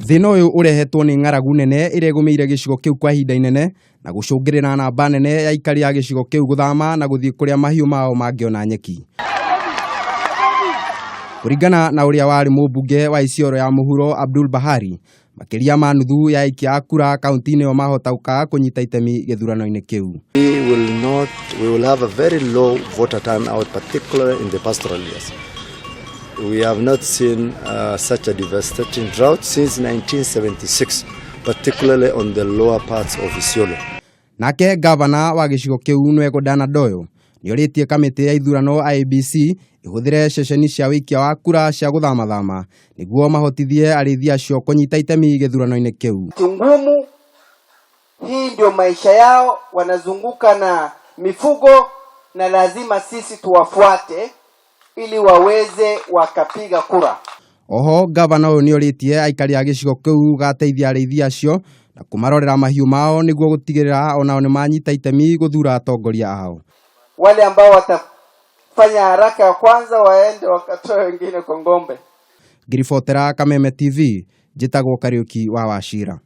Thĩna ũyũ ũrehetwo nĩ ng'aragu nene ĩrĩa ĩgũmĩire gĩcigo kĩu kwa ihinda inene na gũcũngĩrĩra namba nene ya aikari a gĩcigo kĩu gũthama na gũthiĩ kũrĩa mahiũ mao mangĩona nyeki. Kũringana na ũrĩa warĩ mũmbunge wa Isiolo ya mũhuro Abdul Bahari, makĩria ma nuthu ya aikia a kura kaunti-inĩ ĩyo mahota gũkaga kũnyita itemi gĩthurano-inĩ kĩu. We will not, we will have a very low voter turnout, particularly in the pastoral areas. We have not seen such a devastating drought since 1976, particularly on the lower parts of Isiolo. Nake gavana wa gĩcigo kĩu nĩwe Godana Doyo nĩorĩtie kamĩtĩ ya ithurano IEBC ĩhũthĩre ceceni cia wĩikia wa kura cia gũthamathama nĩguo mahotithie arĩithi acio kũnyita itemi gĩthurano-inĩ kĩu. Ngumu hii ndio maisha yao, wanazunguka na mifugo na lazima sisi tuwafuate ili waweze wakapiga kura. Oho gavana ũyũ nĩorĩtie aikari a gĩcigo kĩu gateithia arĩithi acio na kũmarorera mahiũ mao nĩguo gũtigĩrĩra onao nĩmanyita itemi gũthura atongoria ao. Wale ambao watafanya haraka ya kwanza waende wakatoe wengine kwa ng'ombe. Ngiribotera Kameme TV, njĩtagwo Kariũki wa Wachira.